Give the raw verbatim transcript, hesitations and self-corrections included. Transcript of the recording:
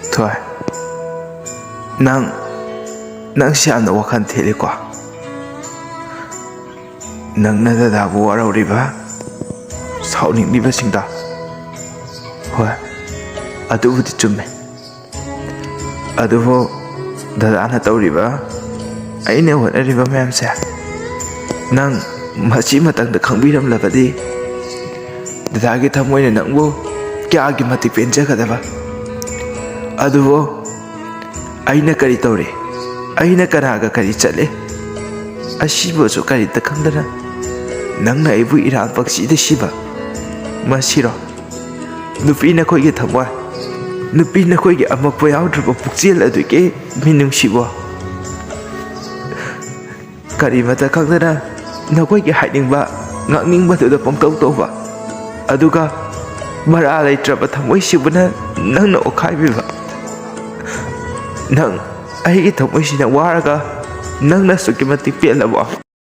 ꯊꯣꯏ, ꯅꯪ, ꯅꯪꯁꯤ ꯌꯥꯝꯅ ꯋꯥꯈꯜ ꯊꯦꯠꯂꯤꯀꯣ꯫ ꯅꯪꯅ ꯗꯗꯥꯕꯨ ꯋꯥꯔꯧꯔꯤꯕ, ꯁꯥꯎꯅꯤꯡꯂꯤꯕꯁꯤꯡꯗꯣ꯫ ꯍꯣꯏ, ꯑꯗꯨꯕꯨꯗꯤ ꯆꯨꯝꯃꯦ꯫ ꯑꯗꯨꯕꯨ ꯗꯗꯥꯅ ꯇꯧꯔꯤꯕ, ꯑꯩꯅ ꯍꯣꯠꯅꯔꯤꯕ ꯃꯌꯥꯝꯁꯦ ꯅꯪ ꯃꯁꯤ ꯃꯇꯝꯗ ꯈꯪꯕꯤꯔꯝꯂꯕꯗꯤ ꯗꯗꯥꯒꯤ ꯊꯃꯣꯏꯅ ꯅꯪꯕꯨ ꯀꯌꯥꯒꯤ ꯃꯇꯤꯛ ꯄꯦꯟꯖꯒꯗꯕ꯫ ꯑꯗꯨꯕꯨ ꯑꯩꯅ ꯀꯔꯤ ꯇꯧꯔꯤ? ꯑꯩꯅ ꯀꯅꯥꯒ ꯀꯔꯤ ꯆꯠꯂꯤ? ꯑꯁꯤꯕꯨꯁꯨ ꯀꯔꯤꯝꯇ ꯈꯪꯗꯅ ꯅꯪꯅ ꯑꯩꯕꯨ ꯏꯔꯥꯜ ꯄꯪꯁꯤꯗ ꯁꯤꯕ꯫ ꯃꯁꯤꯔꯣ ꯅꯨꯄꯤ ꯅꯈꯣꯏꯒꯤ ꯊꯃꯣꯏ? ꯅꯨꯄꯤ ꯅꯈꯣꯏꯒꯤ ꯑꯃꯛꯄ ꯌꯥꯎꯗ꯭ꯔꯕ ꯄꯨꯛꯆꯦꯜ ꯑꯗꯨꯒꯤ ꯃꯤꯅꯨꯡꯁꯤꯕꯣ? ꯀꯔꯤꯃꯇ ꯈꯪꯗꯅ ꯅꯈꯣꯏꯒꯤ ꯍꯥꯏꯅꯤꯡꯕ, ꯉꯥꯡꯅꯤꯡꯕꯗꯨꯗ ꯄꯪꯇꯧ ꯇꯧꯕ, ꯑꯗꯨꯒ ꯃꯔꯥ ꯂꯩꯇ꯭ꯔꯕ ꯊꯃꯣꯏꯁꯤꯕꯨꯅ ꯅꯪꯅ ꯑꯣꯠꯈꯥꯏꯕꯤꯕ꯫ ꯅꯪ ꯑꯩꯒꯤ ꯊꯃꯣꯏꯁꯤꯅ ꯋꯥꯔꯒ ꯅꯪꯅ ꯑꯁꯨꯛꯀꯤ ꯃꯇꯤꯛ ꯄꯦꯜꯂꯕꯣ?